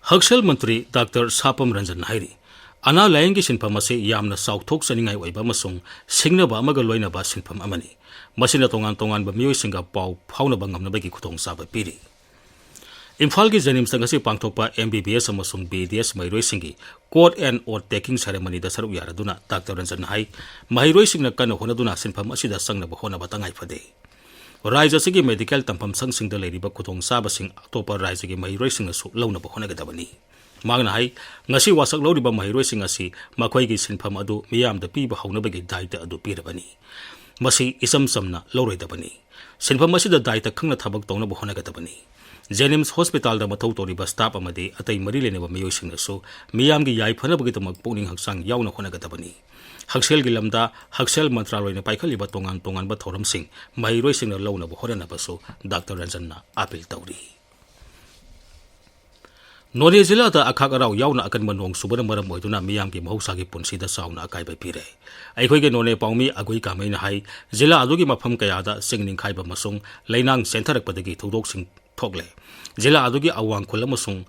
ꯍꯛꯁꯦꯜ ꯃꯟꯇ꯭ꯔꯤ doctor ꯁꯥꯄꯝ ꯔꯟꯖꯟꯅ ꯍꯥꯏꯔꯤ, ꯑꯅꯥ ꯂꯥꯌꯦꯡꯒꯤ ꯁꯤꯟꯐꯝ ꯑꯁꯤ ꯌꯥꯝꯅ ꯆꯥꯎꯊꯣꯛꯆꯅꯤꯡꯉꯥꯏ ꯑꯣꯏꯕ ꯑꯃꯁꯨꯡ ꯁꯤꯡꯅꯕ ꯑꯃꯒ ꯂꯣꯏꯅꯕ ꯁꯤꯟꯐꯝ ꯑꯃꯅꯤ꯫ ꯃꯁꯤꯅ ꯇꯣꯉꯥꯟ ꯇꯣꯉꯥꯟꯕ ꯃꯤꯑꯣꯏꯁꯤꯡꯒ ꯄꯥꯎ ꯐꯥꯎꯅꯕ ꯉꯝꯅꯕꯒꯤ ꯈꯨꯗꯣꯡꯆꯥꯕ ꯄꯤꯔꯤ꯫ ꯏꯝꯐꯥꯜꯒꯤ ꯖꯦꯅꯤꯝꯁꯇ ꯉꯁꯤ ꯄꯥꯡꯊꯣꯛꯄ M B B S ꯑꯃꯁꯨꯡ B D S ꯃꯍꯩꯔꯣꯏꯁꯤꯡꯒꯤ Coat and Oath Taking Ceremonyꯗ ꯁꯔꯨꯛ ꯌꯥꯔꯗꯨꯅ ꯗꯥꯛꯇꯔ ꯔꯟꯖꯟꯅ ꯍꯥꯏ, ꯃꯍꯩꯔꯣꯏꯁꯤꯡꯅ ꯀꯟꯅ ꯍꯣꯠꯅꯗꯨꯅ ꯁꯤꯟꯐꯝ ꯑꯁꯤꯗ ꯆꯪꯅꯕ ꯍꯣꯠꯅꯕ ꯇꯉꯥꯏ ꯐꯗꯦ꯫ ꯔꯥꯖ꯭ꯌ ꯑꯁꯤꯒꯤ ꯃꯦꯗꯤꯀꯦꯜ ꯇꯝꯐꯝ ꯁꯪꯁꯤꯡꯗ ꯂꯩꯔꯤꯕ ꯈꯨꯗꯣꯡꯆꯥꯕꯁꯤꯡ ꯑꯇꯣꯞꯄ ꯔꯥꯖ꯭ꯌꯒꯤ ꯃꯍꯩꯔꯣꯏꯁꯤꯡꯅꯁꯨ ꯂꯧꯅꯕ ꯍꯣꯠꯅꯒꯗꯕꯅꯤ꯫ ꯃꯍꯥꯛꯅ ꯍꯥꯏ, ꯉꯁꯤ ꯋꯥꯁꯛ ꯂꯧꯔꯤꯕ ꯃꯍꯩꯔꯣꯏꯁꯤꯡ ꯑꯁꯤ ꯃꯈꯣꯏꯒꯤ ꯁꯤꯟꯐꯝ ꯑꯗꯨ ꯃꯤꯌꯥꯝꯗ ꯄꯤꯕ ꯍꯧꯅꯕꯒꯤ ꯗꯥꯏꯇ ꯑꯗꯨ ꯄꯤꯔꯕꯅꯤ꯫ ꯃꯁꯤ ꯏꯆꯝ ꯆꯝꯅ ꯂꯧꯔꯣꯏꯗꯕꯅꯤ꯫ ꯁꯤꯟꯐꯝ ꯑꯁꯤꯗ ꯗꯥꯏꯇ ꯈꯪꯅ ꯊꯕꯛ ꯇꯧꯅꯕ ꯍꯣꯠꯅꯒꯗꯕꯅꯤ꯫ ꯖꯦꯅꯤꯝꯁ ꯍꯣꯁꯄꯤꯇꯥꯜꯗ ꯃꯊꯧ ꯇꯧꯔꯤꯕ ꯁ꯭ꯇꯥꯐ ꯑꯃꯗꯤ ꯑꯇꯩ ꯃꯔꯤ ꯂꯩꯅꯕ ꯃꯤꯑꯣꯏꯁꯤꯡꯅꯁꯨ ꯃꯤꯌꯥꯝꯒꯤ ꯌꯥꯏꯐꯅꯕꯒꯤꯗꯃꯛ ꯄꯨꯛꯅꯤꯡ ꯍꯛꯆꯥꯡ ꯌꯥꯎꯅ ꯍꯣꯠꯅꯒꯗꯕꯅꯤ꯫ ꯍꯛꯁꯦꯜꯒꯤ ꯂꯝꯗ ꯍꯛꯁꯦꯜ ꯃꯟꯇ꯭ꯔꯥꯂꯣꯏꯅ ꯄꯥꯏꯈꯠꯂꯤꯕ ꯇꯣꯉꯥꯟ ꯇꯣꯉꯥꯟꯕ ꯊꯧꯔꯝꯁꯤꯡ ꯃꯍꯩꯔꯣꯏꯁꯤꯡꯅ ꯂꯧꯅꯕ ꯍꯣꯠꯅꯅꯕꯁꯨ ꯗꯥꯛꯇꯔ ꯔꯟꯖꯟꯅ ꯑꯥꯄꯤꯜ ꯇꯧꯔꯤ꯫ ꯅꯣꯅꯦ ꯖꯤꯂꯥꯗ ꯑꯈꯥꯛ ꯑꯔꯥꯎ ꯌꯥꯎꯅ ꯑꯀꯟꯕ ꯅꯣꯡ ꯆꯨꯕꯅ ꯃꯔꯝ ꯑꯣꯏꯗꯨꯅ ꯃꯤꯌꯥꯝꯒꯤ ꯃꯍꯧꯁꯥꯒꯤ ꯄꯨꯟꯁꯤꯗ ꯆꯥꯎꯅ ꯑꯀꯥꯏꯕ ꯄꯤꯔꯦ꯫ ꯑꯩꯈꯣꯏꯒꯤ ꯅꯣꯅꯦ ꯄꯥꯎꯃꯤ ꯑꯒꯨꯏ ꯀꯥꯃꯩꯅ ꯍꯥꯏ, ꯖꯤꯂꯥ ꯑꯗꯨꯒꯤ ꯃꯐꯝ ꯀꯌꯥꯗ ꯆꯤꯡ ꯅꯤꯡꯈꯥꯏꯕ ꯑꯃꯁꯨꯡ ꯂꯩꯅꯥꯡ ꯆꯦꯟꯊꯔꯛꯄꯗꯒꯤ ꯊꯧꯗꯣꯛꯁꯤꯡ ꯊꯣꯛꯂꯦ꯫ ꯖꯤꯂꯥ ꯑꯗꯨꯒꯤ ꯑꯋꯥꯡ ꯈꯨꯜ ꯑꯃꯁꯨꯡ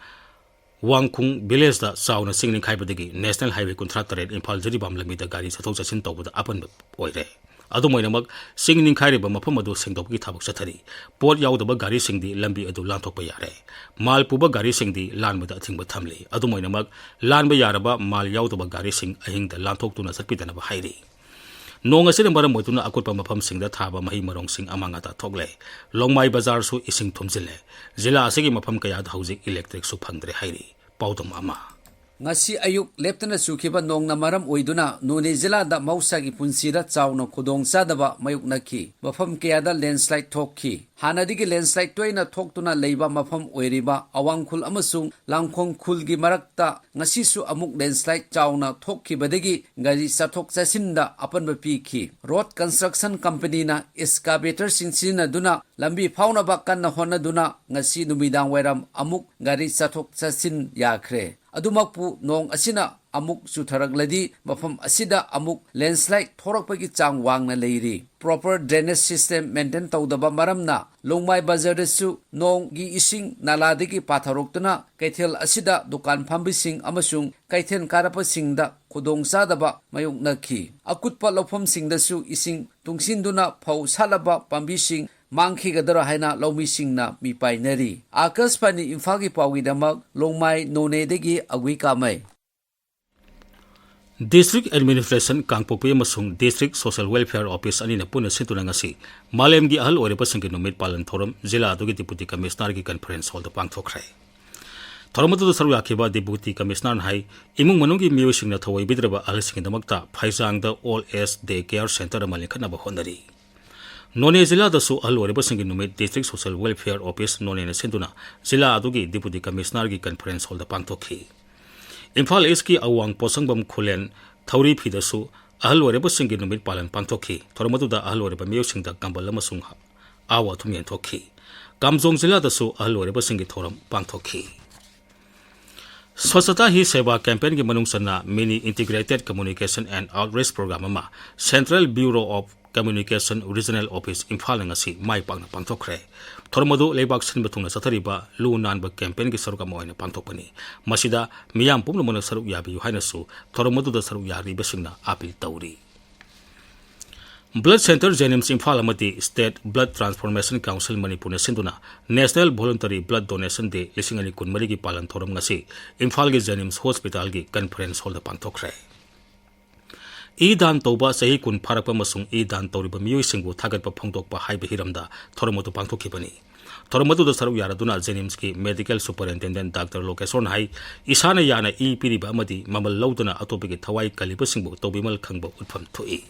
ꯋꯥꯡꯈꯨꯡ ꯚꯤꯂꯦꯖꯇ ꯆꯥꯎꯅ ꯆꯤꯡ ꯅꯤꯡꯈꯥꯏꯕꯗꯒꯤ ꯅꯦꯁꯅꯦꯜ ꯍꯥꯏꯋꯦ ꯀꯨꯟꯊ꯭ꯔꯥ ꯇꯔꯦꯠ ꯏꯝꯐꯥꯜ ꯖꯤꯔꯤꯕꯥꯝ ꯂꯝꯕꯤꯗ ꯒꯥꯔꯤ ꯆꯠꯊꯣꯛ ꯆꯠꯁꯤꯟ ꯇꯧꯕꯗ ꯑꯄꯟꯕ ꯑꯣꯏꯔꯦ꯫ ꯑꯗꯨꯝ ꯑꯣꯏꯅꯃꯛ, ꯆꯤꯡ ꯅꯤꯡꯈꯥꯏꯔꯤꯕ ꯃꯐꯝ ꯑꯗꯨ ꯁꯦꯡꯗꯣꯛꯄꯒꯤ ꯊꯕꯛ ꯆꯠꯊꯔꯤ꯫ ꯄꯣꯠ ꯌꯥꯎꯗꯕ ꯒꯥꯔꯤꯁꯤꯡꯗꯤ ꯂꯝꯕꯤ ꯑꯗꯨ ꯂꯥꯟꯊꯣꯛꯄ ꯌꯥꯔꯦ꯫ ꯃꯥꯜ ꯄꯨꯕ ꯒꯥꯔꯤꯁꯤꯡꯗꯤ ꯂꯥꯟꯕꯗ ꯑꯊꯤꯡꯕ ꯊꯝꯂꯤ꯫ ꯑꯗꯨꯝ ꯑꯣꯏꯅꯃꯛ, ꯂꯥꯟꯕ ꯌꯥꯔꯕ ꯃꯥꯜ ꯌꯥꯎꯗꯕ ꯒꯥꯔꯤꯁꯤꯡ ꯑꯍꯤꯡꯗ ꯂꯥꯟꯊꯣꯛꯇꯨꯅ ꯆꯠꯄꯤꯗꯅꯕ ꯍꯥꯏꯔꯤ꯫ ꯅꯣꯡ ꯑꯁꯤꯅ ꯃꯔꯝ ꯑꯣꯏꯗꯨꯅ ꯑꯀꯨꯠꯄ ꯃꯐꯝꯁꯤꯡꯗ ꯊꯥꯕ ꯃꯍꯩ ꯃꯔꯣꯡꯁꯤꯡ ꯑꯃꯥꯡ ꯑꯇꯥ ꯊꯣꯛꯂꯦ꯫ ꯂꯣꯡꯃꯥꯏ ꯕꯖꯥꯔꯁꯨ ꯏꯁꯤꯡ ꯊꯨꯝꯖꯤꯜꯂꯦ꯫ ꯖꯤꯂꯥ ꯑꯁꯤꯒꯤ ꯃꯐꯝ ꯀꯌꯥꯗ ꯍꯧꯖꯤꯛ ꯏꯂꯦꯛꯇ꯭ꯔꯤꯛꯁꯨ ꯐꯪꯗ꯭ꯔꯦ ꯍꯥꯏꯔꯤ꯫ ꯄꯥꯎꯗꯝ ꯑꯃ꯫ ꯉꯁꯤ ꯑꯌꯨꯛ ꯂꯦꯞꯇꯅ ꯆꯨꯈꯤꯕ ꯅꯣꯡꯅ ꯃꯔꯝ ꯑꯣꯏꯗꯨꯅ ꯅꯣꯅꯦ ꯖꯤꯂꯥꯗ ꯃꯍꯧꯁꯥꯒꯤ ꯄꯨꯟꯁꯤꯗ ꯆꯥꯎꯅ ꯈꯨꯗꯣꯡꯆꯥꯗꯕ ꯃꯥꯌꯣꯛꯅꯈꯤ꯫ ꯃꯐꯝ ꯀꯌꯥꯗ ꯂꯦꯟꯁꯂꯥꯏꯗ ꯊꯣꯛꯈꯤ꯫ ꯍꯥꯟꯅꯗꯒꯤ ꯂꯦꯟꯁꯂꯥꯏꯗ ꯇꯣꯏꯅ ꯊꯣꯛꯇꯨꯅ ꯂꯩꯕ ꯃꯐꯝ ꯑꯣꯏꯔꯤꯕ ꯑꯋꯥꯡ ꯈꯨꯜ ꯑꯃꯁꯨꯡ ꯂꯥꯡꯈꯣꯡ ꯈꯨꯜꯒꯤ ꯃꯔꯛꯇ ꯉꯁꯤꯁꯨ ꯑꯃꯨꯛ ꯂꯦꯟꯁꯂꯥꯏꯗ ꯆꯥꯎꯅ ꯊꯣꯛꯈꯤꯕꯗꯒꯤ ꯒꯥꯔꯤ ꯆꯠꯊꯣꯛ ꯆꯠꯁꯤꯟꯗ ꯑꯄꯟꯕ ꯄꯤꯈꯤ꯫ ꯔꯣꯗ ꯀꯟꯁꯇ꯭ꯔꯛꯁꯟ ꯀꯝꯄꯅꯤꯅ ꯑꯦꯛꯁꯀꯥꯚꯦꯇꯔꯁꯤꯡ ꯁꯤꯖꯤꯟꯅꯗꯨꯅ ꯂꯝꯕꯤ ꯐꯥꯎꯅꯕ ꯀꯟꯅ ꯍꯣꯠꯅꯗꯨꯅ ꯉꯁꯤ ꯅꯨꯃꯤꯗꯥꯡ ꯋꯥꯏꯔꯝ ꯑꯃꯨꯛ ꯒꯥꯔꯤ ꯆꯠꯊꯣꯛ ꯆꯠꯁꯤꯟ ꯌꯥꯈ꯭ꯔꯦ꯫ ꯑꯗꯨꯃꯛꯄꯨ ꯅꯣꯡ ꯑꯁꯤꯅ ꯑꯃꯨꯛ ꯆꯨꯊꯔꯛꯂꯗꯤ ꯃꯐꯝ ꯑꯁꯤꯗ ꯑꯃꯨꯛ ꯂꯦꯟꯁꯂꯥꯏꯗ ꯊꯣꯔꯛꯄꯒꯤ ꯆꯥꯡ ꯋꯥꯡꯅ ꯂꯩꯔꯤ꯫ ꯄ꯭ꯔꯣꯄꯔ ꯗ꯭ꯔꯦꯅꯦꯖ ꯁꯤꯁꯇꯦꯝ ꯃꯦꯟꯇꯦꯟ ꯇꯧꯗꯕ ꯃꯔꯝꯅ ꯂꯣꯡꯃꯥꯏ ꯕꯖꯥꯔꯗꯁꯨ ꯅꯣꯡꯒꯤ ꯏꯁꯤꯡ ꯅꯥꯂꯥꯗꯒꯤ ꯄꯥꯊꯔꯛꯇꯨꯅ ꯀꯩꯊꯦꯜ ꯑꯁꯤꯗ ꯗꯨꯀꯥꯟ ꯐꯝꯕꯁꯤꯡ ꯑꯃꯁꯨꯡ ꯀꯩꯊꯦꯜ ꯀꯥꯔꯛꯄꯁꯤꯡꯗ ꯈꯨꯗꯣꯡꯆꯥꯗꯕ ꯃꯥꯌꯣꯛꯅꯈꯤ꯫ ꯑꯀꯨꯠꯄ ꯂꯧꯐꯝꯁꯤꯡꯗꯁꯨ ꯏꯁꯤꯡ ꯇꯨꯡꯁꯤꯟꯗꯨꯅ ꯐꯧ ꯁꯥꯠꯂꯕ ꯄꯥꯝꯕꯤꯁꯤꯡ ꯃꯥꯡꯈꯤꯒꯗ꯭ꯔꯥ ꯍꯥꯏꯅ ꯂꯧꯃꯤꯁꯤꯡꯅ ꯃꯤꯄꯥꯏꯅꯔꯤ꯫ ꯑꯥꯀꯥꯁꯕꯥꯅꯤ ꯏꯝꯐꯥꯜꯒꯤ ꯄꯥꯎꯒꯤꯗꯃꯛ ꯂꯣꯡꯃꯥꯏ ꯅꯣꯅꯦꯗꯒꯤ ꯑꯒꯨꯏ ꯀꯥꯃꯩ꯫ District Administration ꯀꯥꯡꯄꯣꯛꯄꯤ ꯑꯃꯁꯨꯡ District Social Welfare Office ꯑꯅꯤꯅ ꯄꯨꯟꯅ ꯁꯤꯟꯗꯨꯅ ꯉꯁꯤ ꯃꯥꯂꯦꯝꯒꯤ ꯑꯍꯜ ꯑꯣꯏꯔꯕꯁꯤꯡꯒꯤ ꯅꯨꯃꯤꯠ ꯄꯥꯂꯟ ꯊꯧꯔꯝ ꯖꯤꯂꯥ ꯑꯗꯨꯒꯤ Deputy Commissionerꯒꯤ Conference Hallꯗ ꯄꯥꯡꯊꯣꯛꯈ꯭ꯔꯦ꯫ ꯊꯧꯔꯝ ꯑꯗꯨꯗ ꯁꯔꯨꯛ ꯌꯥꯈꯤꯕ Deputy Commissionerꯅ ꯍꯥꯏ, ꯏꯃꯨꯡ ꯃꯅꯨꯡꯒꯤ ꯃꯤꯑꯣꯏꯁꯤꯡꯅ ꯊꯑꯣꯏꯕꯤꯗ꯭ꯔꯕ ꯑꯍꯜꯁꯤꯡꯒꯤꯗꯃꯛꯇ ꯐꯩꯖꯥꯡꯗ Old Age Day Care Center ꯑꯃ ꯂꯤꯡꯈꯠꯅꯕ ꯍꯣꯠꯅꯔꯤ꯫ ꯅꯣꯅꯦ ꯖꯤꯂꯥꯗꯁꯨ ꯑꯍꯜ ꯑꯣꯏꯔꯕꯁꯤꯡꯒꯤ ꯅꯨꯃꯤꯠ District Social Welfare Office ꯅꯣꯅꯦꯅ ꯁꯤꯟꯗꯨꯅ ꯖꯤꯂꯥ ꯑꯗꯨꯒꯤ Deputy Commissionerꯒꯤ Conference Hallꯗ ꯄꯥꯡꯊꯣꯛꯈꯤ꯫ ꯏꯝꯐꯥꯜ Eastꯀꯤ ꯑꯋꯥꯡ ꯄꯣꯠꯁꯪꯕꯝ ꯈꯨꯂꯦꯟ ꯊꯧꯔꯤꯐꯤꯗꯁꯨ ꯑꯍꯜ ꯑꯣꯏꯔꯕꯁꯤꯡꯒꯤ ꯅꯨꯃꯤꯠ ꯄꯥꯂꯟ ꯄꯥꯡꯊꯣꯛꯈꯤ꯫ ꯊꯧꯔꯝ ꯑꯗꯨꯗ ꯑꯍꯜ ꯑꯣꯏꯔꯕ ꯃꯤꯑꯣꯏꯁꯤꯡꯗ ꯀꯝꯕꯜ ꯑꯃꯁꯨꯡ ꯑꯍꯥꯎ ꯑꯊꯨꯝ ꯌꯦꯟꯊꯣꯛꯈꯤ꯫ ꯀꯥꯝꯖꯣꯡ ꯖꯤꯂꯥꯗꯁꯨ ꯑꯍꯜ ꯑꯣꯏꯔꯕꯁꯤꯡꯒꯤ ꯊꯧꯔꯝ ꯄꯥꯡꯊꯣꯛꯈꯤ꯫ Swachhata Hi Seva Campaignꯒꯤ ꯃꯅꯨꯡ ꯆꯟꯅ Mini Integrated Communication and Outreach Program ꯑꯃ Central Bureau of Communication Regional Office ꯏꯝꯐꯥꯜꯅ ꯉꯁꯤ ꯃꯥꯏ ꯄꯥꯛꯅ ꯄꯥꯡꯊꯣꯛꯈ꯭ꯔꯦ꯫ ꯊꯧꯔꯝ ꯑꯗꯨ ꯂꯩꯕꯥꯛ ꯁꯤꯟꯕ ꯊꯨꯡꯅ ꯆꯠꯊꯔꯤꯕ ꯂꯨ ꯅꯥꯟꯕ campaignꯒꯤ ꯁꯔꯨꯛ ꯑꯃ ꯑꯣꯏꯅ ꯄꯥꯡꯊꯣꯛꯄꯅꯤ꯫ ꯃꯁꯤꯗ ꯃꯤꯌꯥꯝ ꯄꯨꯝꯅꯃꯛꯅ ꯁꯔꯨꯛ ꯌꯥꯕꯤꯌꯨ ꯍꯥꯏꯅꯁꯨ ꯊꯧꯔꯝ ꯑꯗꯨꯗ ꯁꯔꯨꯛ ꯌꯥꯔꯤꯕꯁꯤꯡꯅ appeal ꯇꯧꯔꯤ꯫ Blood Centre JNIMS ꯏꯝꯐꯥꯜ ꯑꯃꯗꯤ State Blood Transformation Council ꯃꯅꯤꯄꯨꯔꯅ ꯁꯤꯟꯗꯨꯅ National Voluntary Blood Donation Day ꯂꯤꯁꯤꯡ ꯑꯅꯤ ꯀꯨꯟꯃꯔꯤꯒꯤ ꯄꯥꯂꯟ ꯊꯧꯔꯝ ꯉꯁꯤ ꯏꯝꯐꯥꯜꯒꯤ JNIMS Hospitalꯒꯤ Conference Hallꯗ ꯄꯥꯡꯊꯣꯛꯈ꯭ꯔꯦ꯫ ꯏ ꯗꯥꯟ ꯇꯧꯕ ꯆꯍꯤ ꯀꯨꯟ ꯐꯥꯔꯛꯄ ꯑꯃꯁꯨꯡ ꯏ ꯗꯥꯟ ꯇꯧꯔꯤꯕ ꯃꯤꯑꯣꯏꯁꯤꯡꯕꯨ ꯊꯥꯒꯠꯄ ꯐꯣꯡꯗꯣꯛꯄ ꯍꯥꯏꯕ ꯍꯤꯔꯝꯗ ꯊꯧꯔꯝ ꯑꯗꯨ ꯄꯥꯡꯊꯣꯛꯈꯤꯕꯅꯤ꯫ ꯊꯧꯔꯝ ꯑꯗꯨꯗ ꯁꯔꯨꯛ ꯌꯥꯔꯗꯨꯅ JNIMSꯀꯤ Medical Superintendent Doctor ꯂꯣꯀꯦꯁꯣꯔꯅ ꯍꯥꯏ, ꯏꯁꯥꯅ ꯌꯥꯅ ꯏ ꯄꯤꯔꯤꯕ ꯑꯃꯗꯤ ꯃꯃꯜ ꯂꯧꯗꯨꯅ ꯑꯇꯣꯞꯄꯒꯤ ꯊꯋꯥꯏ ꯀꯜꯂꯤꯕꯁꯤꯡꯕꯨ ꯇꯧꯕꯤꯃꯜ ꯈꯪꯕ ꯎꯠꯐꯝ ꯊꯣꯛꯏ꯫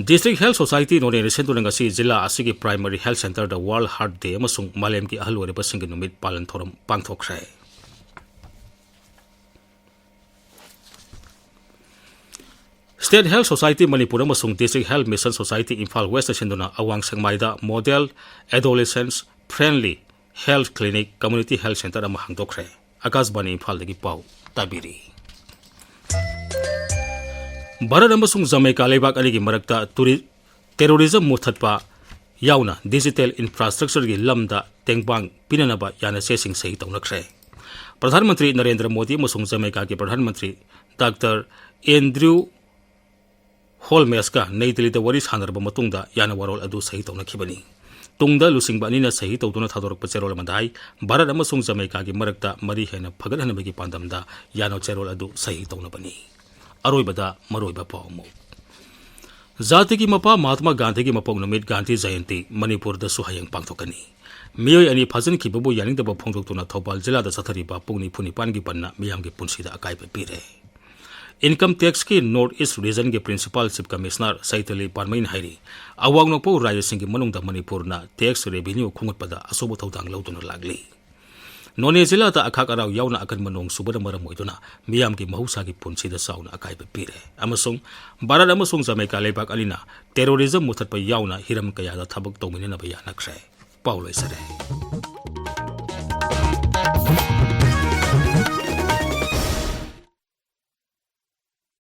District Health Society ꯅꯣꯅꯦꯅ ꯁꯤꯟꯗꯨꯅ ꯉꯁꯤ ꯖꯤꯂꯥ ꯑꯁꯤꯒꯤ Primary Health Centreꯗ World Heart Day ꯑꯃꯁꯨꯡ ꯃꯥꯂꯦꯝꯒꯤ ꯑꯍꯜ ꯑꯣꯏꯔꯕꯁꯤꯡꯒꯤ ꯅꯨꯃꯤꯠ ꯄꯥꯂꯟ ꯊꯧꯔꯝ ꯄꯥꯡꯊꯣꯛꯈ꯭ꯔꯦ꯫ State Health Society ꯃꯅꯤꯄꯨꯔ ꯑꯃꯁꯨꯡ District Health Mission Society Imphal Westꯅ ꯁꯤꯟꯗꯨꯅ ꯑꯋꯥꯡ ꯁꯦꯛꯃꯥꯏꯗ Model Adolescents Friendly Health Clinic Community Health Centre ꯑꯃ ꯍꯥꯡꯗꯣꯛꯈ꯭ꯔꯦ꯫ ꯑꯀꯥꯁꯕꯥꯅꯤ ꯏꯝꯐꯥꯜꯗꯒꯤ ꯄꯥꯎ ꯇꯥꯕꯤꯔꯤ꯫ ꯚꯥꯔꯠ ꯑꯃꯁꯨꯡ ꯖꯃꯩꯀꯥ ꯂꯩꯕꯥꯛ ꯑꯅꯤꯒꯤ ꯃꯔꯛꯇ ꯇꯨꯔꯤ-, terrorism ꯃꯨꯊꯠꯄ ꯌꯥꯎꯅ digital infrastructureꯒꯤ ꯂꯝꯗ ꯇꯦꯡꯕꯥꯡ ꯄꯤꯅꯅꯕ ꯌꯥꯅꯆꯦꯁꯤꯡ ꯁꯍꯤ ꯇꯧꯅꯈ꯭ꯔꯦ꯫ ꯄ꯭ꯔꯙꯥꯟ ꯃꯟꯇ꯭ꯔꯤ ꯅꯔꯦꯟꯗ꯭ꯔ ꯃꯣꯗꯤ ꯑꯃꯁꯨꯡ ꯖꯃꯩꯀꯥꯒꯤ ꯄ꯭ꯔꯙꯥꯟ ꯃꯟꯇ꯭ꯔꯤ ꯗꯥꯛꯇꯔ ꯑꯦꯟꯗ꯭ꯔꯤꯌꯨ ꯍꯣꯜꯃꯦꯁꯀ ꯅꯩ ꯗꯤꯜꯂꯤꯗ ꯋꯥꯔꯤ ꯁꯥꯟꯅꯔꯕ ꯃꯇꯨꯡꯗ ꯌꯥꯅ ꯋꯥꯔꯣꯜ ꯑꯗꯨ ꯁꯍꯤ ꯇꯧꯅꯈꯤꯕꯅꯤ꯫ ꯇꯨꯡꯗ ꯂꯨꯆꯤꯡꯕ ꯑꯅꯤꯅ ꯁꯍꯤ ꯇꯧꯗꯨꯅ ꯊꯥꯗꯣꯔꯛꯄ ꯆꯦꯔꯣꯜ ꯑꯃꯗ ꯍꯥꯏ, ꯚꯥꯔꯠ ꯑꯃꯁꯨꯡ ꯖꯃꯩꯀꯥꯒꯤ ꯃꯔꯛꯇ ꯃꯔꯤ ꯍꯦꯟꯅ ꯐꯒꯠꯍꯟꯅꯕꯒꯤ ꯄꯥꯟꯗꯝꯗ ꯌꯥꯅ ꯆꯦꯔꯣꯜ ꯑꯗꯨ ꯁꯍꯤ ꯇꯧꯅꯕꯅꯤ꯫ ꯑꯔꯣꯏꯕꯗ ꯃꯔꯨꯑꯣꯏꯕ ꯄꯥꯎ ꯑꯃꯨꯛ꯫ ꯖꯥꯇꯤꯒꯤ ꯃꯄꯥ ꯃꯍꯥꯇꯃꯥ ꯒꯥꯟꯙꯤꯒꯤ ꯃꯄꯣꯛ ꯅꯨꯃꯤꯠ ꯒꯥꯟꯙꯤ ꯖꯌꯟꯇꯤ ꯃꯅꯤꯄꯨꯔꯗꯁꯨ ꯍꯌꯦꯡ ꯄꯥꯡꯊꯣꯛꯀꯅꯤ꯫ ꯃꯤꯑꯣꯏ ꯑꯅꯤ ꯐꯥꯖꯤꯟꯈꯤꯕꯕꯨ ꯌꯥꯅꯤꯡꯗꯕ ꯐꯣꯡꯗꯣꯛꯇꯨꯅ ꯊꯧꯕꯥꯜ ꯖꯤꯂꯥꯗ ꯆꯠꯊꯔꯤꯕ ꯄꯨꯡ ꯅꯤꯐꯨ ꯅꯤꯄꯥꯟꯒꯤ ꯕꯟꯅ ꯃꯤꯌꯥꯝꯒꯤ ꯄꯨꯟꯁꯤꯗ ꯑꯀꯥꯏꯕ ꯄꯤꯔꯦ꯫ Income taxꯀꯤ North East Regionꯒꯤ Principal Chief Commissioner ꯁꯩꯇꯂꯤ ꯄꯥꯟꯃꯩꯅ ꯍꯥꯏꯔꯤ, ꯑꯋꯥꯡ ꯅꯣꯡꯄꯣꯛ ꯔꯥꯖ꯭ꯌꯁꯤꯡꯒꯤ ꯃꯅꯨꯡꯗ ꯃꯅꯤꯄꯨꯔꯅ tax revenue ꯈꯣꯝꯒꯠꯄꯗ ꯑꯆꯧꯕ ꯊꯧꯗꯥꯡ ꯂꯧꯗꯨꯅ ꯂꯥꯛꯂꯤ꯫ ꯅꯣꯅꯦ ꯖꯤꯂꯥꯗ ꯑꯈꯥꯛ ꯑꯔꯥꯎ ꯌꯥꯎꯅ ꯑꯀꯟꯕ ꯅꯣꯡ ꯆꯨꯕꯅ ꯃꯔꯝ ꯑꯣꯏꯗꯨꯅ ꯃꯤꯌꯥꯝꯒꯤ ꯃꯍꯧꯁꯥꯒꯤ ꯄꯨꯟꯁꯤꯗ ꯆꯥꯎꯅ ꯑꯀꯥꯏꯕ ꯄꯤꯔꯦ ꯑꯃꯁꯨꯡ ꯚꯥꯔꯠ ꯑꯃꯁꯨꯡ ꯖꯃꯩꯀꯥ ꯂꯩꯕꯥꯛ ꯑꯅꯤꯅ terrorism ꯃꯨꯊꯠꯄ ꯌꯥꯎꯅ ꯍꯤꯔꯝ ꯀꯌꯥꯗ ꯊꯕꯛ ꯇꯧꯃꯤꯟꯅꯅꯕ ꯌꯥꯅꯈ꯭ꯔꯦ꯫ ꯄꯥꯎ ꯂꯣꯏꯁꯤꯜꯂꯦ꯫